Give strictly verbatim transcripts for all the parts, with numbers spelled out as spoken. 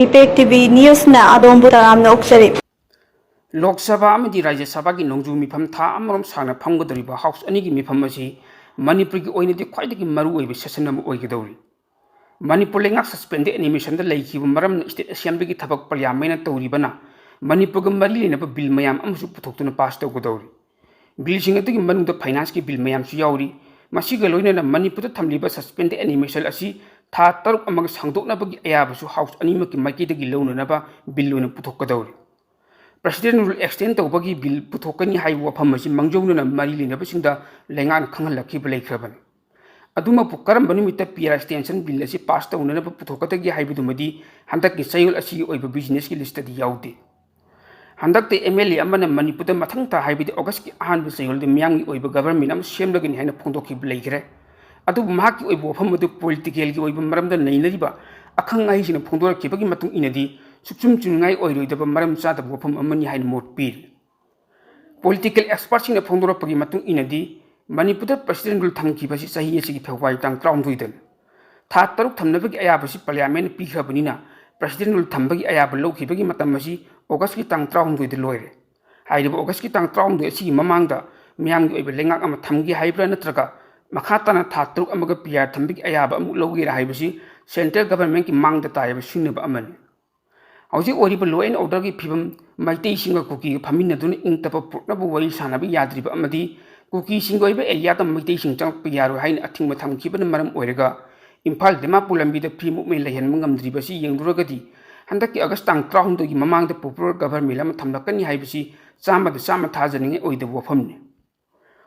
Impact T V ꯅ꯭ꯌꯨꯁꯅ ꯑꯗꯣꯝꯕꯨ ꯇꯔꯥꯝꯅ ꯑꯣꯛꯆꯔꯤ꯫ ꯂꯣꯛ ꯁꯚꯥ ꯑꯃꯗꯤ ꯔꯥꯖ꯭ꯌ ꯁꯚꯥꯒꯤ ꯅꯣꯡꯖꯨ ꯃꯤꯐꯝ ꯊꯥ ꯑꯃꯔꯣꯝ ꯁꯥꯡꯅ ꯐꯝꯒꯗꯧꯔꯤꯕ ꯍꯥꯎꯁ ꯑꯅꯤꯒꯤ ꯃꯤꯐꯝ ꯑꯁꯤ ꯃꯅꯤꯄꯨꯔꯒꯤ ꯑꯣꯏꯅꯗꯤ ꯈ꯭ꯋꯥꯏꯗꯒꯤ ꯃꯔꯨꯑꯣꯏꯕ ꯁꯦꯁꯟ ꯑꯃ ꯑꯣꯏꯒꯗꯧꯔꯤ꯫ ꯃꯅꯤꯄꯨꯔ ꯂꯩꯉꯥꯛ ꯁꯁꯄꯦꯟꯗꯦꯗ ꯑꯦꯅꯤꯃꯦꯁꯟꯗ ꯂꯩꯈꯤꯕ ꯃꯔꯝꯅ ꯁ꯭ꯇꯦꯠ ꯑꯦꯁꯦꯝꯕ꯭ꯂꯤꯒꯤ ꯊꯕꯛ ꯄꯥꯔꯂꯤꯌꯥꯃꯦꯟꯅ ꯇꯧꯔꯤꯕꯅ ꯃꯅꯤꯄꯨꯔꯒ ꯃꯔꯤ ꯂꯩꯅꯕ ꯕꯤꯜ ꯃꯌꯥꯝ ꯑꯃꯁꯨ ꯄꯨꯊꯣꯛꯇꯨꯅ ꯄꯥꯁ ꯇꯧꯒꯗꯧꯔꯤ꯫ ꯕꯤꯜꯁꯤꯡ ꯑꯗꯨꯒꯤ ꯃꯅꯨꯡꯗ ꯐꯥꯏꯅꯥꯟꯁꯀꯤ ꯕꯤꯜ ꯃꯌꯥꯝꯁꯨ ꯌꯥꯎꯔꯤ꯫ ꯃꯁꯤꯒ ꯂꯣꯏꯅꯅ ꯃꯅꯤꯄꯨꯔꯗ ꯊꯝꯂꯤꯕ ꯁꯁꯄꯦꯟꯗꯦꯗ ꯑꯦꯅꯤꯃꯦꯁꯟ ꯑꯁꯤ ꯊꯥ ꯇꯔꯨꯛ ꯑꯃꯒ ꯁꯥꯡꯗꯣꯛꯅꯕꯒꯤ ꯑꯌꯥꯕꯁꯨ ꯍꯥꯎꯁ ꯑꯅꯤꯃꯛꯀꯤ ꯃꯥꯏꯀꯩꯗꯒꯤ ꯂꯧꯅꯅꯕ ꯕꯤꯜ ꯑꯣꯏꯅ ꯄꯨꯊꯣꯛꯀꯗꯧꯔꯤ꯫ ꯄ꯭ꯔꯦꯁꯤꯗꯦꯟ ꯔꯨꯜ ꯑꯦꯛꯁꯇꯦꯟ ꯇꯧꯕꯒꯤ ꯕꯤꯜ ꯄꯨꯊꯣꯛꯀꯅꯤ ꯍꯥꯏꯕ ꯋꯥꯐꯝ ꯑꯁꯤ ꯃꯥꯡꯖꯧꯅꯅ ꯃꯔꯤ ꯂꯩꯅꯕꯁꯤꯡꯗ ꯂꯩꯉꯥꯛꯅ ꯈꯪꯍꯜꯂꯛꯈꯤꯕ ꯂꯩꯈ꯭ꯔꯕꯅꯤ꯫ ꯑꯗꯨꯃꯛꯄꯨ ꯀꯔꯝꯕ ꯅꯨꯃꯤꯠꯇ ꯄꯤ ꯑꯥꯔ ꯑꯦꯛꯁꯇꯦꯟꯁꯟ ꯕꯤꯜ ꯑꯁꯤ ꯄꯥꯁ ꯇꯧꯅꯅꯕ ꯄꯨꯊꯣꯛꯀꯗꯒꯦ ꯍꯥꯏꯕꯗꯨꯃꯗꯤ ꯍꯟꯗꯛꯀꯤ ꯆꯌꯣꯜ ꯑꯁꯤꯒꯤ ꯑꯣꯏꯕ ꯕꯤꯖꯤꯅꯦꯁꯀꯤ ꯂꯤꯁꯇꯗꯤ ꯌꯥꯎꯗꯦ꯫ ꯍꯟꯗꯛꯇ ꯑꯦꯝ ꯑꯦꯜ ꯑꯦ ꯑꯃꯅ ꯃꯅꯤꯄꯨꯔꯗ ꯃꯊꯪ ꯊꯥ, ꯍꯥꯏꯕꯗꯤ ꯑꯣꯒꯁꯀꯤ ꯑꯍꯥꯟꯕ ꯆꯌꯣꯜꯗ ꯃꯤꯌꯥꯝꯒꯤ ꯑꯣꯏꯕ ꯒꯕꯔꯃꯦꯟ ꯑꯃ ꯁꯦꯝꯂꯒꯅꯤ ꯍꯥꯏꯅ ꯐꯣꯡꯗꯣꯛꯈꯤꯕ ꯂꯩꯈ꯭ꯔꯦ꯫ ꯑꯗꯨꯕꯨ ꯃꯍꯥꯛꯀꯤ ꯑꯣꯏꯕ ꯋꯥꯐꯝ ꯑꯗꯨ ꯄꯣꯂꯤꯇꯤꯀꯦꯜꯒꯤ ꯑꯣꯏꯕ ꯃꯔꯝꯗ ꯅꯩꯅꯔꯤꯕ ꯑꯈꯪ ꯑꯍꯩꯁꯤꯡꯅ ꯐꯣꯡꯗꯣꯔꯛꯈꯤꯕꯒꯤ ꯃꯇꯨꯡ ꯏꯟꯅꯗꯤ ꯁꯨꯛꯆꯨꯝ ꯆꯨꯝꯅꯤꯡꯉꯥꯏ ꯑꯣꯏꯔꯣꯏꯗꯕ ꯃꯔꯝ ꯆꯥꯗꯕ ꯋꯥꯐꯝ ꯑꯃꯅꯤ ꯍꯥꯏꯅ ꯃꯣꯠ ꯄꯤꯔꯤ꯫ ꯄꯣꯂꯤꯇꯤꯀꯦꯜ ꯑꯦꯛꯁꯄꯔꯠꯁꯤꯡꯅ ꯐꯣꯡꯗꯣꯔꯛꯄꯒꯤ ꯃꯇꯨꯡ ꯏꯟꯅꯗꯤ ꯃꯅꯤꯄꯨꯔꯗ ꯄ꯭ꯔꯦꯁꯤꯗꯦꯟ ꯔꯨꯜ ꯊꯝꯈꯤꯕ ꯑꯁꯤ ꯆꯍꯤ ꯑꯁꯤꯒꯤ ꯐꯦꯕ꯭ꯔꯨꯋꯥꯔꯤ ꯇꯥꯡ ꯇꯔꯥꯍꯨꯝꯗꯣꯏꯗꯅꯤ꯫ ꯊꯥ ꯇꯔꯨꯛ ꯊꯝꯅꯕꯒꯤ ꯑꯌꯥꯕꯁꯤ ꯄꯥꯔꯂꯤꯌꯥꯃꯦꯟꯅ ꯄꯤꯈ꯭ꯔꯕꯅꯤꯅ ꯄ꯭ꯔꯦꯁꯤꯗꯦꯟ ꯔꯨꯜ ꯊꯝꯕꯒꯤ ꯑꯌꯥꯕ ꯂꯧꯈꯤꯕꯒꯤ ꯃꯇꯝ ꯑꯁꯤ ꯑꯣꯒꯁꯀꯤ ꯇꯥꯡ ꯇꯔꯥꯍꯨꯝꯗꯣꯏꯗ ꯂꯣꯏꯔꯦ꯫ ꯍꯥꯏꯔꯤꯕ ꯑꯣꯒꯁꯀꯤ ꯇꯥꯡ ꯇꯔꯥꯍꯨꯝꯗꯣꯏ ꯑꯁꯤꯒꯤ ꯃꯃꯥꯡꯗ ꯃꯤꯌꯥꯝꯒꯤ ꯑꯣꯏꯕ ꯂꯩꯉꯥꯛ ꯑꯃ ꯊꯝꯒꯦ ꯍꯥꯏꯕ꯭ꯔꯥ ꯅꯠꯇ꯭ꯔꯒ ꯃꯈꯥ ꯇꯥꯅ ꯊꯥ ꯇꯔꯨꯛ ꯑꯃꯒ ꯄꯤ ꯑꯥꯔ ꯊꯝꯕꯒꯤ ꯑꯌꯥꯕ ꯑꯃꯨꯛ ꯂꯧꯒꯦꯔꯥ ꯍꯥꯏꯕꯁꯤ ꯁꯦꯟꯇ꯭ꯔꯦꯜ ꯒꯕꯔꯃꯦꯟꯒꯤ ꯃꯥꯡꯗ ꯇꯥꯔꯤꯕ ꯁꯤꯡꯅꯕ ꯑꯃꯅꯤ꯫ ꯍꯧꯖꯤꯛ ꯑꯣꯏꯔꯤꯕ law and orderꯒꯤ ꯐꯤꯕꯝ, ꯃꯩꯇꯩꯁꯤꯡꯒ ꯀꯨꯀꯤꯒ ꯐꯝꯃꯤꯟꯅꯗꯨꯅ ꯏꯪ ꯇꯞꯄ ꯄꯨꯔꯛꯅꯕ ꯋꯥꯔꯤ ꯁꯥꯟꯅꯕ ꯌꯥꯗ꯭ꯔꯤꯕ ꯑꯃꯗꯤ ꯀꯨꯀꯤꯁꯤꯡꯒꯤ ꯑꯣꯏꯕ ꯑꯦꯔꯤꯌꯥꯗ ꯃꯩꯇꯩꯁꯤꯡ ꯆꯪꯂꯛꯄ ꯌꯥꯔꯣꯏ ꯍꯥꯏꯅ ꯑꯊꯤꯡꯕ ꯊꯝꯈꯤꯕꯅ ꯃꯔꯝ ꯑꯣꯏꯔꯒ ꯏꯝꯐꯥꯜ ꯗꯤꯃꯥꯄꯨꯔ ꯂꯝꯕꯤꯗ free movement ꯂꯩꯍꯟꯕ ꯉꯝꯗ꯭ꯔꯤꯕꯁꯤ ꯌꯦꯡꯂꯨꯔꯒꯗꯤ ꯍꯟꯗꯛꯀꯤ ꯑꯥꯒꯁ ꯇꯥꯡ ꯇꯔꯥꯍꯨꯝꯗꯣꯏꯒꯤ ꯃꯃꯥꯡꯗ popular government ꯑꯃ ꯊꯝꯂꯛꯀꯅꯤ ꯍꯥꯏꯕꯁꯤ ꯆꯥꯝꯃꯗ ꯆꯥꯝꯃ ꯊꯥꯖꯅꯤꯡꯉꯥꯏ ꯑꯣꯏꯗꯕ ꯋꯥꯐꯝꯅꯤ꯫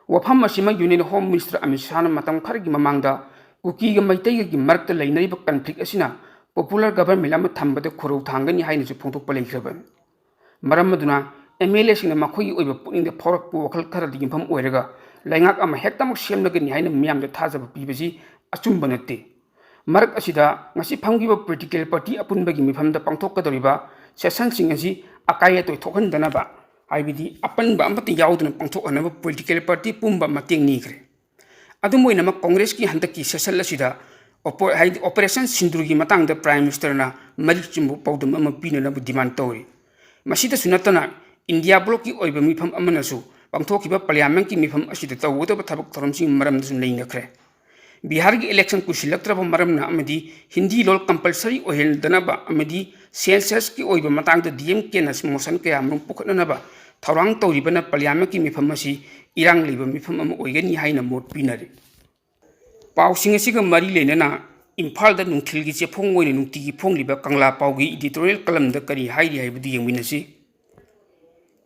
ꯋꯥꯐꯝ ꯑꯁꯤꯃꯛ Union Home Minister ꯑꯃꯤꯠ ꯁꯥꯍꯅ ꯃꯇꯝ ꯈꯔꯒꯤ ꯃꯃꯥꯡꯗ ꯀꯨꯀꯤꯒ ꯃꯩꯇꯩꯒꯒꯤ ꯃꯔꯛꯇ ꯂꯩꯅꯔꯤꯕ conflict ꯑꯁꯤꯅ popular government ꯑꯃ ꯊꯝꯕꯗ ꯈꯨꯔꯧ ꯊꯥꯡꯒꯅꯤ ꯍꯥꯏꯅꯁꯨ ꯐꯣꯡꯗꯣꯛꯄ ꯂꯩꯈ꯭ꯔꯕꯅꯤ꯫ ꯃꯔꯝ ꯑꯗꯨꯅ ꯑꯦꯝ ꯑꯦꯜ ꯑꯦꯁꯤꯡꯅ ꯃꯈꯣꯏꯒꯤ ꯑꯣꯏꯕ ꯄꯨꯛꯅꯤꯡꯗ ꯐꯥꯎꯔꯛꯄ ꯋꯥꯈꯜ ꯈꯔꯗ ꯌꯨꯝꯐꯝ ꯑꯣꯏꯔꯒ ꯂꯩꯉꯥꯛ ꯑꯃ ꯍꯦꯛꯇꯃꯛ ꯁꯦꯝꯂꯒꯅꯤ ꯍꯥꯏꯅ ꯃꯤꯌꯥꯝꯗ ꯊꯥꯖꯕ ꯄꯤꯕꯁꯤ ꯑꯆꯨꯝꯕ ꯅꯠꯇꯦ꯫ ꯃꯔꯛ ꯑꯁꯤꯗ ꯉꯁꯤ ꯐꯝꯈꯤꯕ political party ꯑꯄꯨꯟꯕꯒꯤ ꯃꯤꯐꯝꯗ ꯄꯥꯡꯊꯣꯛꯀꯗꯧꯔꯤꯕ sessionꯁꯤꯡ ꯑꯁꯤ ꯑꯀꯥꯏ ꯑꯇꯣꯏ ꯊꯣꯛꯍꯟꯗꯅꯕ, ꯍꯥꯏꯕꯗꯤ ꯑꯄꯟꯕ ꯑꯃꯠꯇ ꯌꯥꯎꯗꯅ ꯄꯥꯡꯊꯣꯛꯍꯟꯅꯕ political party ꯄꯨꯝꯕ ꯃꯇꯦꯡ ꯅꯤꯈ꯭ꯔꯦ꯫ ꯑꯗꯨꯝ ꯑꯣꯏꯅꯃꯛ ꯀꯣꯡꯒ꯭ꯔꯦꯁꯀꯤ ꯍꯟꯗꯛꯀꯤ session ꯑꯁꯤꯗ ꯑꯣꯄꯣ-, ꯍꯥꯏꯗꯤ Operation Sindoor ꯒꯤ ꯃꯇꯥꯡꯗ Prime Minister ꯅ ꯃꯔꯤꯛ ꯆꯨꯝꯕ ꯄꯥꯎꯗꯝ ꯑꯃ ꯄꯤꯅꯅꯕ demand ꯇꯧꯔꯤ꯫ ꯃꯁꯤꯗꯁꯨ ꯅꯠꯇꯅ, India bloc ꯀꯤ ꯑꯣꯏꯕ ꯃꯤꯐꯝ ꯑꯃꯅꯁꯨ ꯄꯥꯡꯊꯣꯛꯈꯤꯕ Parliament ꯀꯤ ꯃꯤꯐꯝ ꯑꯁꯤꯗ ꯇꯧꯒꯗꯕ ꯊꯕꯛ ꯊꯧꯔꯝꯁꯤꯡꯒꯤ ꯃꯔꯝꯗꯁꯨ ꯅꯩꯅꯈ꯭ꯔꯦ꯫ ꯕꯤꯍꯥꯔꯒꯤ election ꯀꯨꯏꯁꯤꯜꯂꯛꯇ꯭ꯔꯕ ꯃꯔꯝꯅ ꯑꯃꯗꯤ ꯍꯤꯟꯗꯤ ꯂꯣꯜ compulsory ꯑꯣꯏꯍꯟꯗꯅꯕ ꯑꯃꯗꯤ Census ꯀꯤ ꯑꯣꯏꯕ ꯃꯇꯥꯡꯗ D M K ꯅ motion ꯀꯌꯥꯃꯔꯨꯝ ꯄꯨꯈꯠꯅꯅꯕ ꯊꯧꯔꯥꯡ ꯇꯧꯔꯤꯕꯅ Parliament ꯀꯤ ꯃꯤꯐꯝ ꯑꯁꯤ ꯏꯔꯥꯡ ꯂꯩꯕ ꯃꯤꯐꯝ ꯑꯃ ꯑꯣꯏꯒꯅꯤ ꯍꯥꯏꯅ ꯃꯣꯠ ꯄꯤꯅꯔꯤ꯫ ꯄꯥꯎꯁꯤꯡ ꯑꯁꯤꯒ ꯃꯔꯤ ꯂꯩꯅꯅ ꯏꯝꯐꯥꯜꯗ ꯅꯨꯡꯊꯤꯜꯒꯤ ꯆꯦꯐꯣꯡ ꯑꯣꯏꯅ ꯅꯨꯡꯇꯤꯒꯤ ꯐꯣꯡꯂꯤꯕ ꯀꯪꯂꯥ ꯄꯥꯎꯒꯤ editorial column ꯗ ꯀꯔꯤ ꯍꯥꯏꯔꯤ ꯍꯥꯏꯕꯗꯨ ꯌꯦꯡꯃꯤꯟꯅꯁꯤ꯫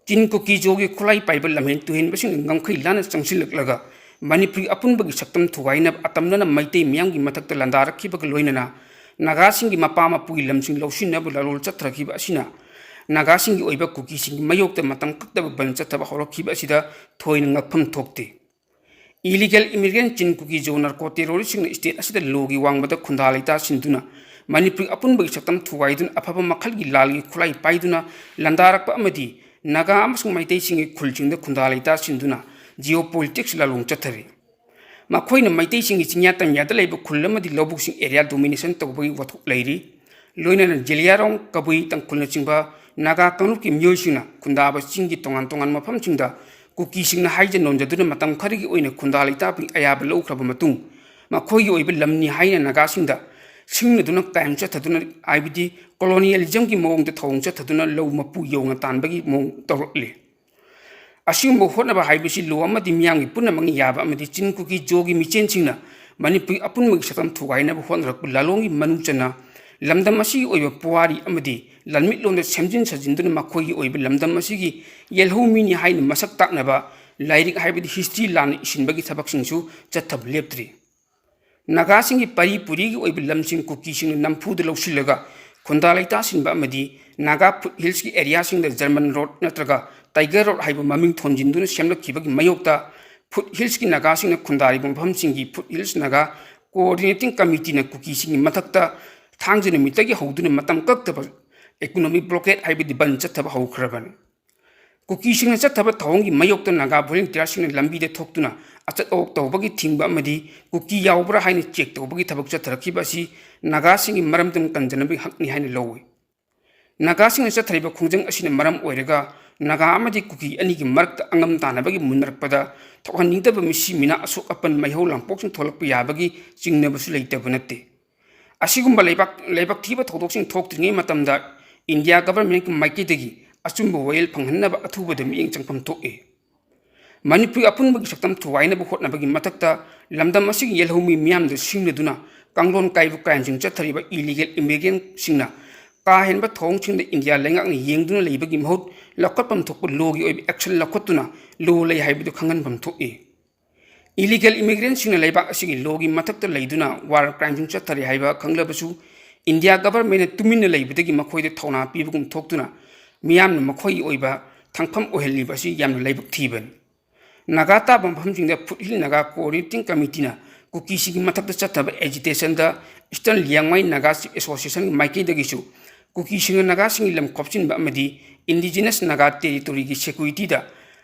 ꯆꯤꯟ ꯀꯨꯀꯤ ꯖꯣꯒꯤ ꯈꯨꯠꯂꯥꯏ ꯄꯥꯏꯕ ꯂꯝꯍꯦꯟ ꯇꯨꯍꯦꯟꯕꯁꯤꯡꯅ ꯉꯝꯈꯩ ꯂꯥꯟꯅ ꯆꯪꯁꯤꯜꯂꯛꯂꯒ ꯃꯅꯤꯄꯨꯔꯒꯤ ꯑꯄꯨꯟꯕꯒꯤ ꯁꯛꯇꯝ ꯊꯨꯒꯥꯏꯅꯕ ꯑꯇꯝꯅꯅ ꯃꯩꯇꯩ ꯃꯤꯌꯥꯝꯒꯤ ꯃꯊꯛꯇ ꯂꯥꯟꯗꯥꯔꯛꯈꯤꯕꯒ ꯂꯣꯏꯅꯅ ꯅꯥꯒꯥꯁꯤꯡꯒꯤ ꯃꯄꯥ ꯃꯄꯨꯒꯤ ꯂꯝꯁꯤꯡ ꯂꯧꯁꯤꯟꯅꯕ ꯂꯥꯂꯣꯜ ꯆꯠꯊꯔꯛꯈꯤꯕ ꯑꯁꯤꯅ ꯅꯥꯒꯥꯁꯤꯡꯒꯤ ꯑꯣꯏꯕ ꯀꯨꯀꯤꯁꯤꯡꯒꯤ ꯃꯥꯌꯣꯛꯇ ꯃꯇꯝ ꯀꯛꯇꯕ ꯕꯟ ꯆꯠꯊꯕ ꯍꯧꯔꯛꯈꯤꯕ ꯑꯁꯤꯗ ꯊꯣꯏꯅ ꯉꯛꯐꯝ ꯊꯣꯛꯇꯦ꯫ Illegal immigrant ꯆꯤꯟ ꯀꯨꯀꯤ ꯖꯣ narco terrorist ꯁꯤꯡꯅ state ꯑꯁꯤꯗ ꯂꯣꯒꯤ ꯋꯥꯡꯃꯗ ꯈꯨꯟꯗꯥ ꯂꯩꯇꯥꯁꯤꯟꯗꯨꯅ ꯃꯅꯤꯄꯨꯔꯒꯤ ꯑꯄꯨꯟꯕꯒꯤ ꯁꯛꯇꯝ ꯊꯨꯒꯥꯏꯗꯨꯅ ꯑꯐꯕ ꯃꯈꯜꯒꯤ ꯂꯥꯜꯒꯤ ꯈꯨꯠꯂꯥꯏ ꯄꯥꯏꯗꯨꯅ ꯂꯥꯟꯗꯥꯔꯛꯄ ꯑꯃꯗꯤ ꯅꯥꯒꯥ ꯑꯃꯁꯨꯡ ꯃꯩꯇꯩꯁꯤꯡꯒꯤ ꯈꯨꯜꯁꯤꯡꯗ ꯈꯨꯟꯗꯥ ꯂꯩꯇꯥꯁꯤꯟꯗꯨꯅ geopolitics ꯂꯥꯂꯣꯡ ꯆꯠꯊꯔꯤ꯫ ꯃꯈꯣꯏꯅ ꯃꯩꯇꯩꯁꯤꯡꯒꯤ ꯆꯤꯡꯌꯥ ꯇꯝꯌꯥꯗ ꯂꯩꯕ ꯈꯨꯜ ꯑꯃꯗꯤ ꯂꯧꯕꯨꯛꯁꯤꯡ area domination ꯇꯧꯕꯒꯤ ꯋꯥꯊꯣꯛ ꯂꯩꯔꯤ꯫ ꯂꯣꯏꯅꯅ ꯖꯦꯂꯤꯌꯥꯡꯔꯣꯡ, ꯀꯕꯨꯏ, ꯇꯥꯡꯈꯨꯜꯅꯆꯤꯡꯕ ꯅꯥꯒꯥ ꯀꯥꯡꯂꯨꯞꯀꯤ ꯃꯤꯑꯣꯏꯁꯤꯡꯅ ꯈꯨꯟꯗꯥꯕ ꯆꯤꯡꯒꯤ ꯇꯣꯉꯥꯟ ꯇꯣꯉꯥꯟꯕ ꯃꯐꯝꯁꯤꯡꯗ ꯀꯨꯀꯤꯁꯤꯡꯅ ꯍꯥꯏꯖ ꯅꯣꯟꯖꯗꯨꯅ ꯃꯇꯝ ꯈꯔꯒꯤ ꯑꯣꯏꯅ ꯈꯨꯟꯗꯥ ꯂꯩꯇꯥꯕꯒꯤ ꯑꯌꯥꯕ ꯂꯧꯈ꯭ꯔꯕ ꯃꯇꯨꯡ, ꯃꯈꯣꯏꯒꯤ ꯑꯣꯏꯕ ꯂꯝꯅꯤ ꯍꯥꯏꯅ ꯅꯥꯒꯥꯁꯤꯡꯗ ꯁꯤꯡꯅꯗꯨꯅ ꯀꯥꯏꯝ ꯆꯠꯊꯗꯨꯅ, ꯍꯥꯏꯕꯗꯤ colonialism ꯒꯤ ꯃꯑꯣꯡꯗ ꯊꯧꯑꯣꯡ ꯆꯠꯊꯗꯨꯅ ꯂꯧ ꯃꯄꯨ ꯌꯧꯅ ꯇꯥꯟꯕꯒꯤ ꯃꯑꯣꯡ ꯇꯧꯔꯛꯂꯤ꯫ ꯑꯁꯤꯒꯨꯝꯕ ꯍꯣꯠꯅꯕ ꯍꯥꯏꯕꯁꯤ ꯂꯣ ꯑꯃꯗꯤ ꯃꯤꯌꯥꯝꯒꯤ ꯄꯨꯝꯅꯃꯛꯅ ꯌꯥꯕ ꯑꯃꯗꯤ ꯆꯤꯟ ꯀꯨꯀꯤ ꯖꯣꯒꯤ ꯃꯤꯆꯦꯟꯁꯤꯡꯅ ꯃꯅꯤꯄꯨꯔꯒꯤ ꯑꯄꯨꯟꯕꯒꯤ ꯁꯛꯇꯝ ꯊꯨꯒꯥꯏꯅꯕ ꯍꯣꯠꯅꯔꯛꯄ ꯂꯥꯂꯣꯡꯒꯤ ꯃꯅꯨꯡ ꯆꯟꯅ ꯂꯝꯗꯝ ꯑꯁꯤꯒꯤ ꯑꯣꯏꯕ ꯄꯨꯋꯥꯔꯤ ꯑꯃꯗꯤ ꯂꯝꯃꯤꯠꯂꯣꯟꯗ ꯁꯦꯝꯖꯤꯟ ꯁꯥꯖꯤꯟꯗꯨꯅ ꯃꯈꯣꯏꯒꯤ ꯑꯣꯏꯕ ꯂꯝꯗꯝ ꯑꯁꯤꯒꯤ ꯌꯦꯜꯍꯧꯃꯤꯅꯤ ꯍꯥꯏꯅ ꯃꯁꯛ ꯇꯥꯛꯅꯕ ꯂꯥꯏꯔꯤꯛ ꯍꯥꯏꯕꯗꯤ history ꯂꯥꯟꯅ ꯏꯁꯤꯟꯕꯒꯤ ꯊꯕꯛꯁꯤꯡꯁꯨ ꯆꯠꯊꯕ ꯂꯦꯞꯇ꯭ꯔꯤ꯫ ꯅꯥꯒꯥꯁꯤꯡꯒꯤ ꯄꯔꯤ ꯄꯨꯔꯤꯒꯤ ꯑꯣꯏꯕ ꯂꯝꯁꯤꯡ ꯀꯨꯀꯤꯁꯤꯡꯅ ꯅꯝꯐꯨꯗ ꯂꯧꯁꯤꯜꯂꯒ ꯈꯨꯟꯗꯥ ꯂꯩꯇꯥꯁꯤꯟꯕ ꯑꯃꯗꯤ ꯅꯥꯒꯥ foot hills ꯀꯤ area ꯁꯤꯡꯗ German road ꯅꯠꯇ꯭ꯔꯒ Tiger Road ꯍꯥꯏꯕ ꯃꯃꯤꯡ ꯊꯣꯟꯖꯤꯟꯗꯨꯅ ꯁꯦꯝꯂꯛꯈꯤꯕꯒꯤ ꯃꯥꯌꯣꯛꯇ foot hills ꯀꯤ ꯅꯥꯒꯥꯁꯤꯡꯅ ꯈꯨꯟꯗꯥꯔꯤꯕ ꯃꯐꯝꯁꯤꯡꯒꯤ foot hills Naga Coordinating Committee ꯅ ꯀꯨꯀꯤꯁꯤꯡꯒꯤ ꯃꯊꯛꯇ ꯊꯥꯡꯖ ꯅꯨꯃꯤꯠꯇꯒꯤ ꯍꯧꯗꯨꯅ ꯃꯇꯝ ꯀꯛꯇꯕ economic blockade ꯍꯥꯏꯕꯗꯤ ꯕꯟ ꯆꯠꯊꯕ ꯍꯧꯈ꯭ꯔꯕꯅꯤ꯫ ꯀꯨꯀꯤꯁꯤꯡꯅ ꯆꯠꯊꯕ ꯊꯧꯑꯣꯡꯒꯤ ꯃꯥꯌꯣꯛꯇ ꯅꯥꯒꯥ ꯚꯣꯂꯨꯟꯇꯤꯌꯥꯔꯁꯤꯡꯅ ꯂꯝꯕꯤꯗ ꯊꯣꯛꯇꯨꯅ ꯑꯆꯠ ꯑꯋꯣꯛ ꯇꯧꯕꯒꯤ ꯊꯤꯡꯕ ꯑꯃꯗꯤ ꯀꯨꯀꯤ ꯌꯥꯎꯕ꯭ꯔꯥ ꯍꯥꯏꯅ ꯆꯦꯛ ꯇꯧꯕꯒꯤ ꯊꯕꯛ ꯆꯠꯊꯔꯛꯈꯤꯕ ꯑꯁꯤ ꯅꯥꯒꯥꯁꯤꯡꯒꯤ ꯃꯔꯝꯗꯝ ꯀꯟꯖꯅꯕꯒꯤ ꯍꯛꯅꯤ ꯍꯥꯏꯅ ꯂꯧꯏ꯫ ꯅꯥꯒꯥꯁꯤꯡꯅ ꯆꯠꯊꯔꯤꯕ ꯈꯣꯡꯖꯪ ꯑꯁꯤꯅ ꯃꯔꯝ ꯑꯣꯏꯔꯒ ꯅꯥꯒꯥ ꯑꯃꯗꯤ ꯀꯨꯀꯤ ꯑꯅꯤꯒꯤ ꯃꯔꯛꯇ ꯑꯉꯝ ꯇꯥꯟꯅꯕꯒꯤ ꯃꯨꯟꯅꯔꯛꯄꯗ ꯊꯣꯛꯍꯟꯅꯤꯡꯗꯕ ꯃꯤꯁꯤ ꯃꯤꯅꯥ ꯑꯁꯣꯛ ꯑꯄꯟ ꯃꯩꯍꯧ ꯂꯥꯡꯄꯣꯛꯁꯤꯡ ꯊꯣꯛꯂꯛꯄ ꯌꯥꯕꯒꯤ ꯆꯤꯡꯅꯕꯁꯨ ꯂꯩꯇꯕ ꯅꯠꯇꯦ꯫ ꯑꯁꯤꯒꯨꯝꯕ ꯂꯩꯕꯥꯛ ꯂꯥꯏꯕꯛ ꯊꯤꯕ ꯊꯧꯗꯣꯛꯁꯤꯡ ꯊꯣꯛꯇ꯭ꯔꯤꯉꯩ ꯃꯇꯝꯗ ꯏꯟꯗꯤꯌꯥ ꯒꯚꯔꯟꯃꯦꯟꯠꯀꯤ ꯃꯥꯏꯀꯩꯗꯒꯤ ꯑꯆꯨꯝꯕ ꯋꯥꯌꯦꯜ ꯐꯪꯍꯟꯅꯕ ꯑꯊꯨꯕꯗ ꯃꯤꯠꯌꯦꯡ ꯆꯪꯐꯝ ꯊꯣꯛꯏ꯫ ꯃꯅꯤꯄꯨꯔ ꯑꯄꯨꯟꯕꯒꯤ ꯁꯛꯇꯝ ꯊꯨꯒꯥꯏꯅꯕ ꯍꯣꯠꯅꯕꯒꯤ ꯃꯊꯛꯇ ꯂꯝꯗꯝ ꯑꯁꯤꯒꯤ ꯌꯦꯜꯍꯧꯃꯤ ꯃꯤꯌꯥꯝꯗ ꯁꯤꯡꯅꯗꯨꯅ ꯀꯥꯡꯂꯣꯟ ꯀꯥꯏꯕ ꯀ꯭ꯔꯥꯏꯝꯁꯤꯡ ꯆꯠꯊꯔꯤꯕ ꯏꯂꯤꯒꯦꯜ ꯏꯃꯤꯒ꯭ꯔꯦꯟꯠꯁꯤꯡꯅ ꯀꯥ ꯍꯦꯟꯕ ꯊꯧꯑꯣꯡꯁꯤꯡꯗ ꯏꯟꯗꯤꯌꯥ ꯂꯩꯉꯥꯛꯅ ꯌꯦꯡꯗꯨꯅ ꯂꯩꯕꯒꯤ ꯃꯍꯨꯠ ꯂꯧꯈꯠꯐꯝ ꯊꯣꯛꯄ ꯂꯣꯒꯤ ꯑꯣꯏꯕ ꯑꯦꯛꯁꯟ ꯂꯧꯈꯠꯇꯨꯅ ꯂꯣ ꯂꯩ ꯍꯥꯏꯕꯗꯨ ꯈꯪꯍꯟꯐꯝ ꯊꯣꯛꯏ꯫ ꯏꯂꯤꯒꯦꯜ ꯏꯃꯤꯒ꯭ꯔꯦꯟꯠꯁꯤꯡꯅ ꯂꯩꯕꯥꯛ ꯑꯁꯤꯒꯤ ꯂꯣꯒꯤ ꯃꯊꯛꯇ ꯂꯩꯗꯨꯅ ꯋꯥꯔ ꯀ꯭ꯔꯥꯏꯝꯁꯤꯡ ꯆꯠꯊꯔꯤ ꯍꯥꯏꯕ ꯈꯪꯂꯕꯁꯨ ꯏꯟꯗꯤꯌꯥ ꯒꯚꯔꯟꯃꯦꯟꯠꯅ ꯇꯨꯃꯤꯟꯅ ꯂꯩꯕꯗꯒꯤ ꯃꯈꯣꯏꯗ ꯊꯧꯅꯥ ꯄꯤꯕꯒꯨꯝ ꯊꯣꯛꯇꯨꯅ ꯃꯤꯌꯥꯝꯅ ꯃꯈꯣꯏꯒꯤ ꯑꯣꯏꯕ ꯊꯥꯡꯐꯝ ꯑꯣꯏꯍꯜꯂꯤꯕ ꯑꯁꯤ ꯌꯥꯝꯅ ꯂꯥꯏꯕꯛ ꯊꯤꯕꯅꯤ꯫ ꯅꯥꯒꯥ ꯇꯥꯕ ꯃꯐꯝꯁꯤꯡꯗ ꯐꯨꯠꯍꯤꯜ ꯅꯥꯒꯥ ꯀꯣꯑꯣꯔꯗꯤꯅꯦꯇꯤꯡ ꯀꯃꯤꯇꯤꯅ ꯀꯨꯀꯤꯁꯤꯡꯒꯤ ꯃꯊꯛꯇ ꯆꯠꯊꯕ ꯑꯦꯖꯤꯇꯦꯁꯟꯗ ꯏꯁꯇꯔꯟ ꯂꯤꯌꯥꯡꯃꯥꯏ ꯅꯥꯒꯥ ꯆꯤꯐ ꯑꯦꯁꯣꯁꯤꯌꯦꯁꯟꯒꯤ ꯃꯥꯏꯀꯩꯗꯒꯤꯁꯨ ꯀꯨꯀꯤꯁꯤꯡꯅ ꯅꯥꯒꯥꯁꯤꯡꯒꯤ ꯂꯝ ꯈꯣꯞꯆꯤꯟꯕ ꯑꯃꯗꯤ ꯏꯟꯗꯤꯖꯤꯅꯁ ꯅꯥꯒꯥ ꯇꯦꯔꯤꯇꯣꯔꯤꯒꯤ ꯁꯦꯀ꯭ꯌꯨꯔꯤꯇꯤꯗ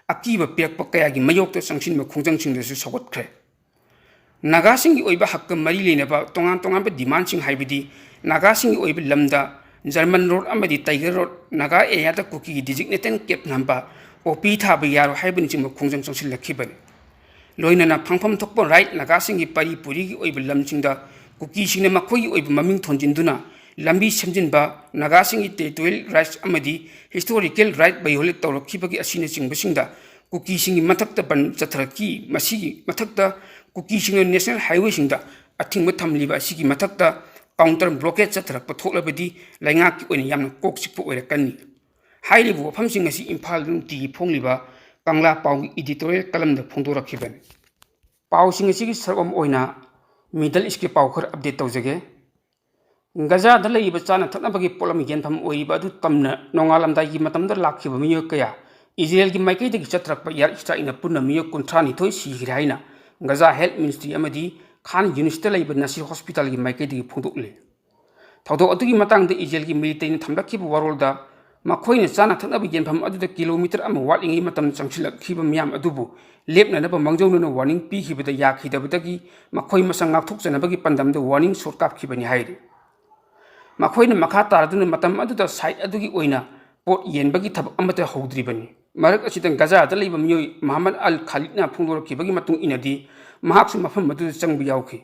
ꯑꯀꯤꯕ ꯄꯤꯔꯛꯄ ꯀꯌꯥꯒꯤ ꯃꯥꯌꯣꯛꯇ ꯆꯪꯁꯤꯟꯕ ꯈꯣꯡꯖꯪꯁꯤꯡꯗꯁꯨ ꯁꯧꯒꯠꯈ꯭ꯔꯦ꯫ ꯅꯥꯒꯥꯁꯤꯡꯒꯤ ꯑꯣꯏꯕ ꯍꯛꯀ ꯃꯔꯤ ꯂꯩꯅꯕ ꯇꯣꯉꯥꯟ ꯇꯣꯉꯥꯟꯕ ꯗꯤꯃꯥꯟꯁꯤꯡ ꯍꯥꯏꯕꯗꯤ ꯅꯥꯒꯥꯁꯤꯡꯒꯤ ꯑꯣꯏꯕ ꯂꯝꯗ ꯖꯔꯃꯟ ꯔꯣꯗ ꯑꯃꯗꯤ ꯇꯥꯏꯒꯔ ꯔꯣꯗ, ꯅꯥꯒꯥ ꯑꯦꯔꯤꯌꯥꯗ ꯀꯨꯀꯤꯒꯤ ꯗꯤꯖꯤꯒꯅꯦꯇꯦꯗ ꯀꯦꯝꯞ ꯅꯝꯕ, ꯄꯣꯄꯤ ꯊꯥꯕ ꯌꯥꯔꯣꯏ ꯍꯥꯏꯕꯅꯆꯤꯡꯕ ꯈꯣꯡꯖꯪ ꯆꯪꯁꯤꯜꯂꯛꯈꯤꯕꯅꯤ꯫ ꯂꯣꯏꯅꯅ ꯐꯪꯐꯝ ꯊꯣꯛꯄ ꯔꯥꯏꯠ ꯅꯥꯒꯥꯁꯤꯡꯒꯤ ꯄꯔꯤ ꯄꯨꯔꯤꯒꯤ ꯑꯣꯏꯕ ꯂꯝꯁꯤꯡꯗ ꯀꯨꯀꯤꯁꯤꯡꯅ ꯃꯈꯣꯏꯒꯤ ꯑꯣꯏꯕ ꯃꯃꯤꯡ ꯊꯣꯟꯖꯤꯟꯗꯨꯅ ꯂꯝꯕꯤ ꯁꯦꯝꯖꯤꯟꯕ, ꯅꯥꯒꯥꯁꯤꯡꯒꯤ ꯇꯦꯔꯤꯇꯣꯔꯤꯌꯦꯜ ꯔꯥꯏꯠꯁ ꯑꯃꯗꯤ ꯍꯤꯁꯇꯣꯔꯤꯀꯦꯜ ꯔꯥꯏꯠ ꯚꯥꯏꯑꯣꯂꯦꯠ ꯇꯧꯔꯛꯈꯤꯕꯒꯤ ꯑꯁꯤꯅꯆꯤꯡꯕꯁꯤꯡꯗ ꯀꯨꯀꯤꯁꯤꯡꯒꯤ ꯃꯊꯛꯇ ꯕꯟ ꯆꯠꯊꯔꯛꯈꯤ꯫ ꯃꯁꯤꯒꯤ ꯃꯊꯛꯇ ꯀꯨꯀꯤꯁꯤꯡꯅ ꯅꯦꯁꯅꯦꯜ ꯍꯥꯏꯋꯦꯁꯤꯡꯗ ꯑꯊꯤꯡꯕ ꯊꯝꯂꯤꯕ ꯑꯁꯤꯒꯤ ꯃꯊꯛꯇ ꯀꯥꯎꯟꯇꯔ ꯕ꯭ꯂꯣꯀꯦꯗ ꯆꯠꯊꯔꯛꯄ ꯊꯣꯛꯂꯕꯗꯤ ꯂꯩꯉꯥꯛꯀꯤ ꯑꯣꯏꯅ ꯌꯥꯝꯅ ꯀꯣꯛ ꯆꯤꯛꯄ ꯑꯣꯏꯔꯛꯀꯅꯤ꯫ ꯍꯥꯏꯔꯤꯕ ꯋꯥꯐꯝꯁꯤꯡ ꯑꯁꯤ ꯏꯝꯐꯥꯜꯗ ꯅꯨꯡꯇꯤꯒꯤ ꯐꯣꯡꯂꯤꯕ ꯀꯪꯂꯥ ꯄꯥꯎꯒꯤ ꯏꯗꯤꯇꯣꯔꯤꯌꯦꯜ ꯀꯂꯝꯗ ꯐꯣꯡꯗꯣꯔꯛꯈꯤꯕꯅꯤ꯫ ꯄꯥꯎꯁꯤꯡ ꯑꯁꯤꯒꯤ ꯁꯔꯨꯛ ꯑꯃ ꯑꯣꯏꯅ ꯃꯤꯗꯜ ꯏꯁꯀꯤ ꯄꯥꯎ ꯈꯔ ꯑꯞꯗꯦꯠ ꯇꯧꯖꯒꯦ꯫ ꯒꯖꯥꯗ ꯂꯩꯔꯤꯕ ꯆꯥꯅ ꯊꯛꯅꯕꯒꯤ ꯄꯣꯠꯂꯝ ꯌꯦꯟꯐꯝ ꯑꯣꯏꯔꯤꯕ ꯑꯗꯨ ꯇꯝꯅ ꯅꯣꯡꯉꯥꯜꯂꯝꯗꯥꯏꯒꯤ ꯃꯇꯝꯗ ꯂꯥꯛꯈꯤꯕ ꯃꯤꯑꯣꯏ ꯀꯌꯥ ꯏꯖꯔꯦꯜꯒꯤ ꯃꯥꯏꯀꯩꯗꯒꯤ ꯆꯠꯊꯔꯛꯄ ꯏꯌꯥꯔ ꯏꯁꯇ꯭ꯔꯥꯏꯛꯅ ꯄꯨꯟꯅ ꯃꯤꯑꯣꯏ ꯀꯨꯟꯊ꯭ꯔꯥ ꯅꯤꯊꯣꯏ ꯁꯤꯈ꯭ꯔꯦ ꯍꯥꯏꯅ ꯒꯖꯥ ꯍꯦꯜꯊ ꯃꯤꯅꯤꯁꯇ꯭ꯔꯤ ꯑꯃꯗꯤ ꯈꯥꯟ ꯌꯨꯅꯤꯁꯇ ꯂꯩꯕ ꯅꯁꯤꯔ ꯍꯣꯁꯄꯤꯇꯥꯜꯒꯤ ꯃꯥꯏꯀꯩꯗꯒꯤ ꯐꯣꯡꯗꯣꯛꯂꯤ꯫ ꯊꯧꯗꯣꯛ ꯑꯗꯨꯒꯤ ꯃꯇꯥꯡꯗ ꯏꯖꯔꯦꯜꯒꯤ ꯃꯤꯂꯤꯇꯔꯤꯅ ꯊꯝꯂꯛꯈꯤꯕ ꯋꯥꯔꯣꯜꯗ ꯃꯈꯣꯏꯅ ꯆꯥꯅ ꯊꯛꯅꯕ ꯌꯦꯟꯐꯝ ꯑꯗꯨꯗ ꯀꯤꯂꯣꯃꯤꯇꯔ ꯑꯃ ꯋꯥꯠꯂꯤꯉꯩ ꯃꯇꯝꯗ ꯆꯪꯁꯤꯜꯂꯛꯈꯤꯕ ꯃꯤꯌꯥꯝ ꯑꯗꯨꯕꯨ ꯂꯦꯞꯅꯅꯕ ꯃꯥꯡꯖꯧꯅꯅ ꯋꯥꯔꯅꯤꯡ ꯄꯤꯈꯤꯕꯗ ꯌꯥꯈꯤꯗꯕꯗꯒꯤ ꯃꯈꯣꯏ ꯃꯁꯥ ꯉꯥꯛꯊꯣꯛꯆꯅꯕꯒꯤ ꯄꯥꯟꯗꯝꯗ ꯋꯥꯔꯅꯤꯡ ꯁꯣꯠ ꯀꯥꯞꯈꯤꯕꯅꯤ ꯍꯥꯏꯔꯤ꯫ ꯃꯈꯣꯏꯅ ꯃꯈꯥ ꯇꯥꯔꯗꯨꯅ ꯃꯇꯝ ꯑꯗꯨꯗ ꯁꯥꯏꯠ ꯑꯗꯨꯒꯤ ꯑꯣꯏꯅ ꯄꯣꯠ ꯌꯦꯟꯕꯒꯤ ꯊꯕꯛ ꯑꯃꯠꯇ ꯍꯧꯗ꯭ꯔꯤꯕꯅꯤ꯫ ꯃꯔꯛ ꯑꯁꯤꯗ ꯒꯖꯥꯗ ꯂꯩꯕ ꯃꯤꯑꯣꯏ ꯃꯍꯃꯗ ꯑꯜ ꯈꯥꯂꯤꯗꯅ ꯐꯣꯡꯗꯣꯔꯛꯈꯤꯕꯒꯤ ꯃꯇꯨꯡ ꯏꯟꯅꯗꯤ ꯃꯍꯥꯛꯁꯨ ꯃꯐꯝ ꯑꯗꯨꯗ ꯆꯪꯕ ꯌꯥꯎꯈꯤ꯫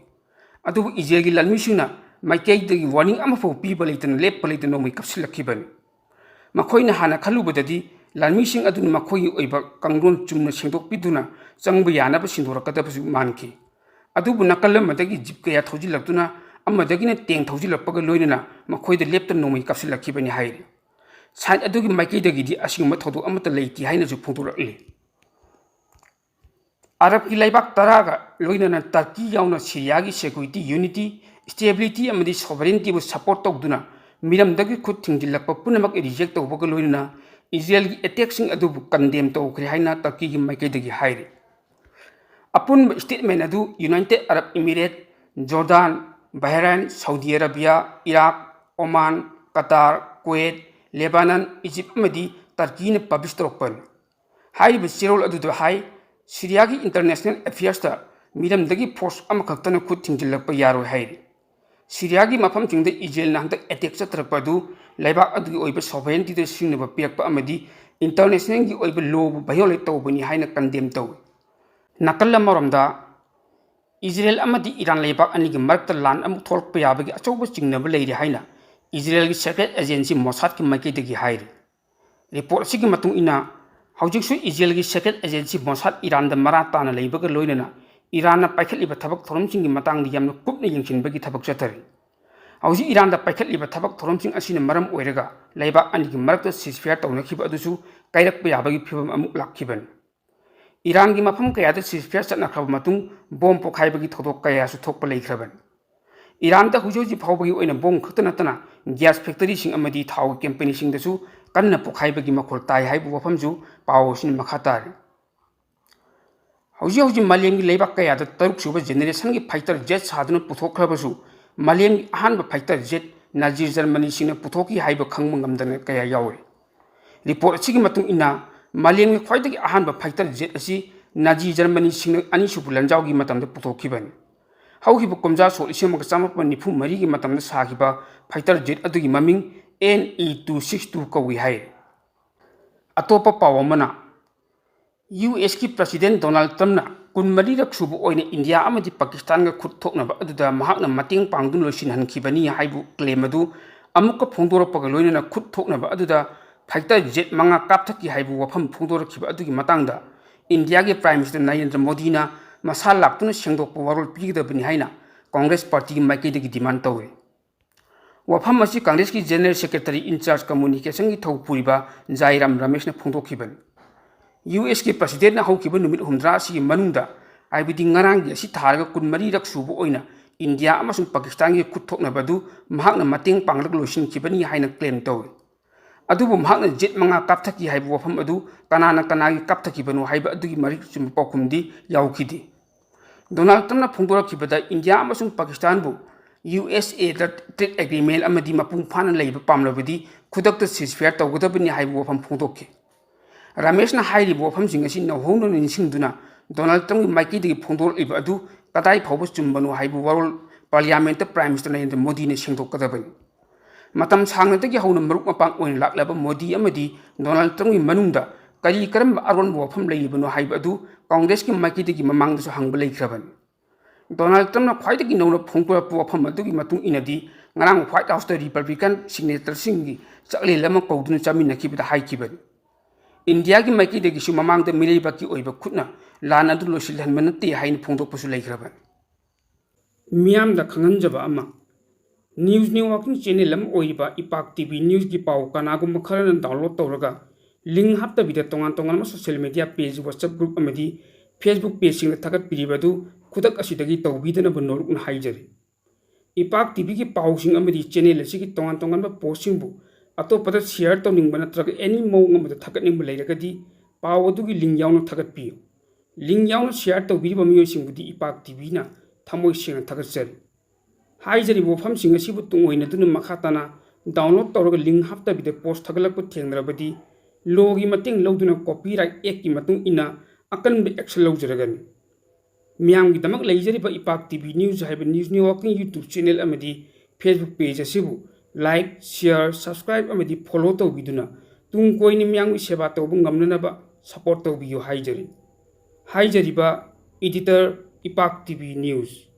ꯑꯗꯨꯕꯨ ꯏꯖꯔꯦꯜꯒꯤ ꯂꯥꯟꯃꯤꯁꯤꯡꯅ ꯃꯥꯏꯀꯩꯗꯒꯤ ꯋꯥꯔꯅꯤꯡ ꯑꯃꯐꯥꯎ ꯄꯤꯕ ꯂꯩꯇꯅ ꯂꯦꯞꯄ ꯂꯩꯇꯅ ꯅꯣꯡꯃꯩ ꯀꯥꯞꯁꯤꯜꯂꯛꯈꯤꯕꯅꯤ꯫ ꯃꯈꯣꯏꯅ ꯍꯥꯟꯅ ꯈꯜꯂꯨꯕꯗꯗꯤ ꯂꯥꯟꯃꯤꯁꯤꯡ ꯑꯗꯨꯅ ꯃꯈꯣꯏꯒꯤ ꯑꯣꯏꯕ ꯀꯥꯡꯂꯣꯟ ꯆꯨꯝꯅ ꯁꯦꯡꯗꯣꯛꯄꯤꯗꯨꯅ ꯆꯪꯕ ꯌꯥꯅꯕ ꯁꯤꯟꯗꯣꯔꯛꯀꯗꯕꯁꯨ ꯃꯥꯟꯈꯤ꯫ ꯑꯗꯨꯕꯨ ꯅꯥꯀꯜ ꯑꯃꯗꯒꯤ ꯖꯤꯞ ꯀꯌꯥ ꯊꯧꯖꯤꯜꯂꯛꯇꯨꯅ ꯑꯃꯗꯒꯤꯅ ꯇꯦꯡ ꯊꯧꯖꯤꯜꯂꯛꯄꯒ ꯂꯣꯏꯅꯅ ꯃꯈꯣꯏꯗ ꯂꯦꯞꯇꯅ ꯅꯣꯡꯃꯩ ꯀꯥꯞꯁꯤꯜꯂꯛꯈꯤꯕꯅꯤ ꯍꯥꯏꯔꯤ꯫ ꯁꯥꯏꯠ ꯑꯗꯨꯒꯤ ꯃꯥꯏꯀꯩꯗꯒꯤꯗꯤ ꯑꯁꯤꯒꯨꯝꯕ ꯊꯧꯗꯣꯛ ꯑꯃꯠꯇ ꯂꯩꯇꯦ ꯍꯥꯏꯅꯁꯨ ꯐꯣꯡꯗꯣꯔꯛꯂꯤ꯫ ꯑꯔꯕꯀꯤ ꯂꯩꯕꯥꯛ ꯇꯔꯥꯒ ꯂꯣꯏꯅꯅ ꯇꯔꯀꯤ ꯌꯥꯎꯅ ꯁꯤꯔꯤꯌꯥꯒꯤ security, unity, stability ꯑꯃꯗꯤ sovereigntyꯕꯨ support ꯇꯧꯗꯨꯅ ꯃꯤꯔꯝꯗꯒꯤ ꯈꯨꯠ ꯊꯤꯡꯖꯤꯜꯂꯛꯄ ꯄꯨꯝꯅꯃꯛ reject ꯇꯧꯕꯒ ꯂꯣꯏꯅꯅ ꯏꯖꯔꯦꯜꯒꯤ attackꯁꯤꯡ ꯑꯗꯨꯕꯨ condemn ꯇꯧꯈ꯭ꯔꯦ ꯍꯥꯏꯅ ꯇꯔꯀꯤꯒꯤ ꯃꯥꯏꯀꯩꯗꯒꯤ ꯍꯥꯏꯔꯤ꯫ ꯑꯄꯨꯟꯕ statement ꯑꯗꯨ United Arab Emirates, Jordan, Bahrain, Saudi Arabia, Iraq, Oman, Qatar, Kuwait, Lebanon, Egypt ꯑꯃꯗꯤ ꯇꯔꯀꯤꯅ publish ꯇꯧꯔꯛꯄꯅꯤ꯫ ꯍꯥꯏꯔꯤꯕ ꯆꯦꯔꯣꯜ ꯑꯗꯨꯗ ꯍꯥꯏ, ꯁꯤꯔꯤꯌꯥꯒꯤ international affairsꯇ ꯃꯤꯔꯝꯗꯒꯤ force ꯑꯃꯈꯛꯇꯅ ꯈꯨꯠ ꯊꯤꯡꯖꯤꯜꯂꯛꯄ ꯌꯥꯔꯣꯏ ꯍꯥꯏꯔꯤ꯫ ꯁꯤꯔꯤꯌꯥꯒꯤ ꯃꯐꯝꯁꯤꯡꯗ ꯏꯖꯔꯦꯜꯅ ꯍꯟꯗꯛ attack ꯆꯠꯊꯔꯛꯄ ꯑꯗꯨ ꯂꯩꯕꯥꯛ ꯑꯗꯨꯒꯤ ꯑꯣꯏꯕ sovereigntyꯗ ꯁꯤꯡꯅꯕ ꯄꯤꯔꯛꯄ ꯑꯃꯗꯤ internationalꯒꯤ ꯑꯣꯏꯕ lawꯕꯨ violate ꯇꯧꯕꯅꯤ ꯍꯥꯏꯅ condemn ꯇꯧꯏ꯫ ꯅꯥꯀꯜ ꯑꯃꯔꯣꯝꯗ, ꯏꯖꯔꯦꯜ ꯑꯃꯗꯤ ꯏꯔꯥꯟ ꯂꯩꯕꯥꯛ ꯑꯅꯤꯒꯤ ꯃꯔꯛꯇ ꯂꯥꯟ ꯑꯃꯨꯛ ꯊꯣꯛꯂꯛꯄ ꯌꯥꯕꯒꯤ ꯑꯆꯧꯕ ꯆꯤꯡꯅꯕ ꯂꯩꯔꯤ ꯍꯥꯏꯅ ꯏꯖꯔꯦꯜꯒꯤ secret agency Mossadꯀꯤ ꯃꯥꯏꯀꯩꯗꯒꯤ ꯍꯥꯏꯔꯤ꯫ Report ꯑꯁꯤꯒꯤ ꯃꯇꯨꯡ ꯏꯟꯅ, ꯍꯧꯖꯤꯛꯁꯨ ꯏꯖꯔꯦꯜꯒꯤ secret agency Mossad ꯏꯔꯥꯟꯗ ꯃꯔꯥ ꯇꯥꯅ ꯂꯩꯕꯒ ꯂꯣꯏꯅꯅ ꯏꯔꯥꯟꯅ ꯄꯥꯏꯈꯠꯂꯤꯕ ꯊꯕꯛ ꯊꯧꯔꯝꯁꯤꯡꯒꯤ ꯃꯇꯥꯡꯗ ꯌꯥꯝꯅ ꯀꯨꯞꯅ ꯌꯦꯡꯁꯤꯟꯕꯒꯤ ꯊꯕꯛ ꯆꯠꯊꯔꯤ꯫ ꯍꯧꯖꯤꯛ ꯏꯔꯥꯟꯗ ꯄꯥꯏꯈꯠꯂꯤꯕ ꯊꯕꯛ ꯊꯧꯔꯝꯁꯤꯡ ꯑꯁꯤꯅ ꯃꯔꯝ ꯑꯣꯏꯔꯒ ꯂꯩꯕꯥꯛ ꯑꯅꯤꯒꯤ ꯃꯔꯛꯇ ceasefire ꯇꯧꯅꯈꯤꯕ ꯑꯗꯨꯁꯨ ꯀꯥꯏꯔꯛꯄ ꯌꯥꯕꯒꯤ ꯐꯤꯚꯝ ꯑꯃꯨꯛ ꯂꯥꯛꯈꯤꯕꯅꯤ꯫ ꯏꯔꯥꯟꯒꯤ ꯃꯐꯝ ꯀꯌꯥꯗ ceasefire ꯆꯠꯅꯈ꯭ꯔꯕ ꯃꯇꯨꯡ ꯕꯣꯝ ꯄꯣꯈꯥꯏꯕꯒꯤ ꯊꯧꯗꯣꯛ ꯀꯌꯥꯁꯨ ꯊꯣꯛꯄ ꯂꯩꯈ꯭ꯔꯕꯅꯤ꯫ ꯏꯔꯥꯟꯗ ꯍꯧꯖꯤꯛ ꯍꯧꯖꯤꯛ ꯐꯥꯎꯕꯒꯤ ꯑꯣꯏꯅ ꯕꯣꯝ ꯈꯛꯇ ꯅꯠꯇꯅ gas factoryꯁꯤꯡ ꯑꯃꯗꯤ ꯊꯥꯎꯒꯤ companyꯁꯤꯡꯗꯁꯨ ꯀꯟꯅ ꯄꯣꯈꯥꯏꯕꯒꯤ ꯃꯈꯣꯜ ꯇꯥꯏ ꯍꯥꯏꯕ ꯋꯥꯐꯝꯁꯨ ꯄꯥꯎ ꯑꯁꯤꯅ ꯃꯈꯥ ꯇꯥꯔꯤ꯫ ꯍꯧꯖꯤꯛ ꯍꯧꯖꯤꯛ ꯃꯥꯂꯦꯝꯒꯤ ꯂꯩꯕꯥꯛ ꯀꯌꯥꯗ ꯇꯔꯨꯛ ꯁꯨꯕ generationꯒꯤ fighter jet ꯁꯥꯗꯨꯅ ꯄꯨꯊꯣꯛꯈ꯭ꯔꯕꯁꯨ, ꯃꯥꯂꯦꯝꯒꯤ ꯑꯍꯥꯟꯕ fighter jet Nazi Germanyꯁꯤꯡꯅ ꯄꯨꯊꯣꯛꯈꯤ ꯍꯥꯏꯕ ꯈꯪꯕ ꯉꯝꯗꯅ ꯀꯌꯥ ꯌꯥꯎꯔꯤ꯫ ꯔꯤꯄꯣꯔꯠ ꯑꯁꯤꯒꯤ ꯃꯇꯨꯡ ꯏꯟꯅ, ꯃꯥꯂꯦꯝꯒꯤ ꯈ꯭ꯋꯥꯏꯗꯒꯤ ꯑꯍꯥꯟꯕ ꯐꯥꯏꯇꯔ ꯖꯦꯠ ꯑꯁꯤ ꯅꯥꯖꯤ ꯖꯔꯃꯅꯤꯁꯤꯡꯅ ꯑꯅꯤꯁꯨꯕ ꯂꯥꯟꯖꯥꯎꯒꯤ ꯃꯇꯝꯗ ꯄꯨꯊꯣꯛꯈꯤꯕꯅꯤ꯫ ꯍꯧꯈꯤꯕ ꯀꯨꯝꯖꯥ ꯁꯣꯛ ꯂꯤꯁꯤꯡ ꯑꯃꯒ ꯆꯥꯃꯥꯄꯟ ꯅꯤꯐꯨ ꯃꯔꯤꯒꯤ ꯃꯇꯝꯗ ꯁꯥꯈꯤꯕ ꯐꯥꯏꯇꯔ ꯖꯦꯠ ꯑꯗꯨꯒꯤ ꯃꯃꯤꯡ N E two six two ꯀꯧꯏ ꯍꯥꯏ꯫ ꯑꯇꯣꯞꯄ ꯄꯥꯎ ꯑꯃꯅ, ꯌꯨ ꯑꯦꯁꯀꯤ ꯄ꯭ꯔꯁꯤꯗꯦꯟ ꯗꯣꯅꯥꯜꯗ ꯇ꯭ꯔꯝꯞꯅ ꯀꯨꯟꯃꯔꯤꯔꯛ ꯁꯨꯕ ꯑꯣꯏꯅ ꯏꯟꯗꯤꯌꯥ ꯑꯃꯗꯤ ꯄꯥꯀꯤꯁꯇꯥꯟꯒ ꯈꯨꯠ ꯊꯣꯛꯅꯕ ꯑꯗꯨꯗ ꯃꯍꯥꯛꯅ ꯃꯇꯦꯡ ꯄꯥꯡꯗꯨꯅ ꯂꯣꯏꯁꯤꯟꯍꯟꯈꯤꯕꯅꯤ ꯍꯥꯏꯕꯨ ꯀ꯭ꯂꯦꯝ ꯑꯗꯨ ꯑꯃꯨꯛꯀ ꯐꯣꯡꯗꯣꯔꯛꯄꯒ ꯂꯣꯏꯅꯅ ꯈꯨꯠ ꯊꯣꯛꯅꯕ ꯑꯗꯨꯗ ꯐꯥꯏꯇꯔ ꯖꯦꯠ ꯃꯉꯥ ꯀꯥꯞꯊꯛꯈꯤ ꯍꯥꯏꯕ ꯋꯥꯐꯝ ꯐꯣꯡꯗꯣꯔꯛꯈꯤꯕ ꯑꯗꯨꯒꯤ ꯃꯇꯥꯡꯗ ꯏꯟꯗꯤꯌꯥꯒꯤ ꯄ꯭ꯔꯥꯏꯝ ꯃꯤꯅꯤꯁꯇꯔ ꯅꯔꯦꯟꯗ꯭ꯔ ꯃꯣꯗꯤꯅ ꯃꯁꯥ ꯂꯥꯛꯇꯨꯅ ꯁꯦꯡꯗꯣꯛꯄ ꯋꯥꯔꯣꯜ ꯄꯤꯒꯗꯕꯅꯤ ꯍꯥꯏꯅ ꯀꯣꯡꯒ꯭ꯔꯦꯁ ꯄꯥꯔꯇꯤꯒꯤ ꯃꯥꯏꯀꯩꯗꯒꯤ ꯗꯤꯃꯥꯟ ꯇꯧꯔꯤ꯫ ꯋꯥꯐꯝ ꯑꯁꯤ ꯀꯪꯒ꯭ꯔꯦꯁꯀꯤ ꯖꯦꯅꯔꯦꯜ ꯁꯦꯀ꯭ꯔꯦꯇꯔꯤ ꯏꯟꯆꯥꯔꯖ ꯀꯝꯃꯨꯅꯤꯀꯦꯁꯟꯒꯤ ꯊꯧ ꯄꯨꯔꯤꯕ ꯖꯥꯏꯔꯥꯝ ꯔꯃꯦꯁꯅ ꯐꯣꯡꯗꯣꯛꯈꯤꯕꯅꯤ꯫ ꯌꯨ ꯑꯦꯁꯀꯤ ꯄ꯭ꯔꯁꯤꯗꯦꯟꯠꯅ ꯍꯧꯈꯤꯕ ꯅꯨꯃꯤꯠ ꯍꯨꯝꯗ꯭ꯔꯥ ꯑꯁꯤꯒꯤ ꯃꯅꯨꯡꯗ, ꯍꯥꯏꯕꯗꯤ ꯉꯔꯥꯡꯒꯤ ꯑꯁꯤ ꯊꯥꯔꯒ ꯀꯨꯟꯃꯔꯤꯔꯛ ꯁꯨꯕ ꯑꯣꯏꯅ ꯏꯟꯗꯤꯌꯥ ꯑꯃꯁꯨꯡ ꯄꯥꯀꯤꯁꯇꯥꯟꯒꯤ ꯈꯨꯠ ꯊꯣꯛꯅꯕ ꯑꯗꯨ ꯃꯍꯥꯛꯅ ꯃꯇꯦꯡ ꯄꯥꯡꯂꯒ ꯂꯣꯏꯁꯤꯟꯈꯤꯕꯅꯤ ꯍꯥꯏꯅ ꯀ꯭ꯂꯦꯝ ꯇꯧꯔꯤ꯫ ꯑꯗꯨꯕꯨ ꯃꯍꯥꯛꯅ ꯖꯦꯠ ꯃꯉꯥ ꯀꯥꯞꯊꯈꯤ ꯍꯥꯏꯕ ꯋꯥꯐꯝ ꯑꯗꯨ ꯀꯅꯥꯅ ꯀꯅꯥꯒꯤ ꯀꯥꯞꯊꯈꯤꯕꯅꯣ ꯍꯥꯏꯕ ꯑꯗꯨꯒꯤ ꯃꯔꯤꯛ ꯆꯨꯝꯕ ꯄꯥꯎꯈꯨꯝꯗꯤ ꯌꯥꯎꯈꯤꯗꯦ꯫ ꯗꯣꯅꯥꯜꯗ ꯇ꯭ꯔꯝꯞꯅ ꯐꯣꯡꯗꯣꯔꯛꯈꯤꯕꯗ ꯏꯟꯗꯤꯌꯥ ꯑꯃꯁꯨꯡ ꯄꯥꯀꯤꯁꯇꯥꯟꯕꯨ ꯌꯨ ꯑꯦꯁ ꯑꯦꯗ ꯇ꯭ꯔꯦꯗ ꯑꯦꯒ꯭ꯔꯤꯃꯦꯟ ꯑꯃꯗꯤ ꯃꯄꯨꯡ ꯐꯥꯅ ꯂꯩꯕ ꯄꯥꯝꯂꯕꯗꯤ ꯈꯨꯗꯛꯇ ꯁꯤꯖꯐꯌꯥꯔ ꯇꯧꯒꯗꯕꯅꯤ ꯍꯥꯏꯕ ꯋꯥꯐꯝ ꯐꯣꯡꯗꯣꯛꯈꯤ꯫ ꯔꯥꯃꯦꯁꯅ ꯍꯥꯏꯔꯤꯕ ꯋꯥꯐꯝꯁꯤꯡ ꯑꯁꯤ ꯅꯧꯍꯧꯅꯅ ꯅꯤꯡꯁꯤꯡꯗꯨꯅ ꯗꯣꯅꯥꯜꯗ ꯇ꯭ꯔꯝꯞꯀꯤ ꯃꯥꯏꯀꯩꯗꯒꯤ ꯐꯣꯡꯗꯣꯔꯛꯂꯤꯕ ꯑꯗꯨ ꯀꯗꯥꯏ ꯐꯥꯎꯕ ꯆꯨꯝꯕꯅꯣ ꯍꯥꯏꯕ ꯋꯥꯔꯣꯜ ꯄꯥꯔꯂꯤꯌꯥꯃꯦꯟꯠꯇ ꯄ꯭ꯔꯥꯏꯝ ꯃꯤꯅꯤꯁꯇꯔ ꯅꯔꯦꯟꯗ꯭ꯔ ꯃꯣꯗꯤꯅ ꯁꯦꯡꯗꯣꯛꯀꯗꯕꯅꯤ꯫ ꯃꯇꯝ ꯁꯥꯡꯅꯗꯒꯤ ꯍꯧꯅ ꯃꯔꯨꯞ ꯃꯄꯥꯡ ꯑꯣꯏꯅ ꯂꯥꯛꯂꯕ ꯃꯣꯗꯤ ꯑꯃꯗꯤ ꯗꯣꯅꯥꯜꯗ ꯇ꯭ꯔꯝꯞꯀꯤ ꯃꯅꯨꯡꯗ ꯀꯔꯤ ꯀꯔꯝꯕ ꯑꯔꯣꯟꯕ ꯋꯥꯐꯝ ꯂꯩꯔꯤꯕꯅꯣ ꯍꯥꯏꯕ ꯑꯗꯨ ꯀꯣꯡꯒ꯭ꯔꯦꯁꯀꯤ ꯃꯥꯏꯀꯩꯗꯒꯤ ꯃꯃꯥꯡꯗꯁꯨ ꯍꯪꯕ ꯂꯩꯈ꯭ꯔꯕꯅꯤ꯫ ꯗꯣꯅꯥꯜꯗ ꯇ꯭ꯔꯝꯞꯅ ꯈ꯭ꯋꯥꯏꯗꯒꯤ ꯅꯧꯅ ꯐꯣꯡꯗꯣꯔꯛꯄ ꯋꯥꯐꯝ ꯑꯗꯨꯒꯤ ꯃꯇꯨꯡ ꯏꯟꯅꯗꯤ, ꯉꯔꯥꯡ ꯋꯥꯏꯠ ꯍꯥꯎꯁꯇ ꯔꯤꯄꯕ꯭ꯂꯤꯀꯥꯟ ꯁꯤꯅꯦꯇꯔꯁꯤꯡꯒꯤ ꯆꯥꯛꯂꯦꯟ ꯑꯃ ꯀꯧꯗꯨꯅ ꯆꯥꯃꯤꯟꯅꯈꯤꯕꯗ ꯍꯥꯏꯈꯤꯕꯅꯤ꯫ ꯏꯟꯗꯤꯌꯥꯒꯤ ꯃꯥꯏꯀꯩꯗꯒꯤꯁꯨ ꯃꯃꯥꯡꯗ ꯃꯤꯔꯩꯕꯥꯛꯀꯤ ꯑꯣꯏꯕ ꯈꯨꯠꯅ ꯂꯥꯟ ꯑꯗꯨ ꯂꯣꯏꯁꯤꯜꯍꯟꯕ ꯅꯠꯇꯦ ꯍꯥꯏꯅ ꯐꯣꯡꯗꯣꯛꯄꯁꯨ ꯂꯩꯈ꯭ꯔꯕꯅꯤ꯫ ꯃꯤꯌꯥꯝꯗ ꯈꯪꯍꯟꯖꯕ ꯑꯃ, ꯅ꯭ꯌꯨꯁ ꯅꯦꯠꯋꯥꯔꯀꯤꯡ ꯆꯦꯅꯦꯜ ꯑꯃ ꯑꯣꯏꯔꯤꯕ ꯏꯄꯥꯛ ꯇꯤ ꯚꯤ ꯅ꯭ꯌꯨꯁꯀꯤ ꯄꯥꯎ ꯀꯅꯥꯒꯨꯝꯕ ꯈꯔꯅ ꯗꯥꯎꯟꯂꯣꯗ ꯇꯧꯔꯒ ꯂꯤꯡ ꯍꯥꯞꯇꯕꯤꯗ ꯇꯣꯉꯥꯟ ꯇꯣꯉꯥꯟꯕ ꯁꯣꯁꯤꯌꯦꯜ ꯃꯤꯗꯤꯌꯥ ꯄꯦꯖ, ꯋꯥꯆꯞ ꯒ꯭ꯔꯨꯞ ꯑꯃꯗꯤ ꯐꯦꯁꯕꯨꯛ ꯄꯦꯖꯁꯤꯡꯗ ꯊꯥꯒꯠꯄꯤꯔꯤꯕ ꯑꯗꯨ ꯈꯨꯗꯛ ꯑꯁꯤꯗꯒꯤ ꯇꯧꯕꯤꯗꯅꯕ ꯅꯣꯂꯨꯛꯅ ꯍꯥꯏꯖꯔꯤ꯫ ꯏꯄꯥꯛ ꯇꯤ ꯚꯤꯒꯤ ꯄꯥꯎꯁꯤꯡ ꯑꯃꯗꯤ ꯆꯦꯅꯦꯜ ꯑꯁꯤꯒꯤ ꯇꯣꯉꯥꯟ ꯇꯣꯉꯥꯟꯕ ꯄꯣꯁꯁꯤꯡꯕꯨ ꯑꯇꯣꯞꯄꯗ ꯁꯤꯌꯥꯔ ꯇꯧꯅꯤꯡꯕ ꯅꯠꯇ꯭ꯔꯒ ꯑꯦꯅꯤ ꯃꯑꯣꯡ ꯑꯃꯗ ꯊꯥꯒꯠꯅꯤꯡꯕ ꯂꯩꯔꯒꯗꯤ ꯄꯥꯎ ꯑꯗꯨꯒꯤ ꯂꯤꯡ ꯌꯥꯎꯅ ꯊꯥꯒꯠꯄꯤꯌꯨ꯫ ꯂꯤꯡ ꯌꯥꯎꯅ ꯁꯤꯌꯥꯔ ꯇꯧꯕꯤꯔꯤꯕ ꯃꯤꯑꯣꯏꯁꯤꯡꯕꯨꯗꯤ ꯏꯄꯥꯛ ꯇꯤ ꯚꯤꯅ ꯊꯃꯣꯏ ꯁꯦꯡꯅ ꯊꯥꯒꯠꯆꯔꯤ꯫ ꯍꯥꯏꯖꯔꯤꯕ ꯋꯥꯐꯝꯁꯤꯡ ꯑꯁꯤꯕꯨ ꯇꯨꯡꯑꯣꯏꯅꯗꯨꯅ ꯃꯈꯥ ꯇꯥꯅ ꯗꯥꯎꯟꯂꯣꯗ ꯇꯧꯔꯒ ꯂꯤꯡ ꯍꯥꯞꯇꯕꯤꯗ ꯄꯣꯁ ꯊꯥꯒꯠꯂꯛꯄ ꯊꯦꯡꯅꯔꯕꯗꯤ ꯂꯣꯒꯤ ꯃꯇꯦꯡ ꯂꯧꯗꯨꯅ ꯀꯣꯄꯤꯔꯥꯏꯠ ꯑꯦꯛꯀꯤ ꯃꯇꯨꯡ ꯏꯟꯅ ꯑꯀꯟꯕ ꯑꯦꯛꯁꯟ ꯂꯧꯖꯔꯒꯅꯤ꯫ ꯃꯤꯌꯥꯝꯒꯤꯗꯃꯛ ꯂꯩꯖꯔꯤꯕ ꯏꯄꯥꯛ ꯇꯤ ꯚꯤ ꯅ꯭ꯌꯨꯁ ꯍꯥꯏꯕ ꯅ꯭ꯌꯨꯁ ꯅꯦꯠꯋꯥꯔꯛꯀꯤꯡ ꯌꯨꯇ꯭ꯌꯨꯕ ꯆꯦꯅꯦꯜ ꯑꯃꯗꯤ ꯐꯦꯁꯕꯨꯛ ꯄꯦꯖ ꯑꯁꯤꯕꯨ ꯂꯥꯏꯛ, ꯁꯤꯌꯥꯔ, ꯁꯕꯁꯀ꯭ꯔꯥꯏꯕ ꯑꯃꯗꯤ ꯐꯣꯂꯣ ꯇꯧꯕꯤꯗꯨꯅ ꯇꯨꯡ ꯀꯣꯏꯅ ꯃꯤꯌꯥꯝꯒꯤ ꯁꯦꯕꯥ ꯇꯧꯕ ꯉꯝꯅꯅꯕ ꯁꯄꯣꯔꯠ ꯇꯧꯕꯤꯌꯨ ꯍꯥꯏꯖꯔꯤ꯫ ꯍꯥꯏꯖꯔꯤꯕ ꯏꯗꯤꯇꯔ, ꯏꯄꯥꯛ ꯇꯤ ꯚꯤ ꯅ꯭ꯌꯨꯁ꯫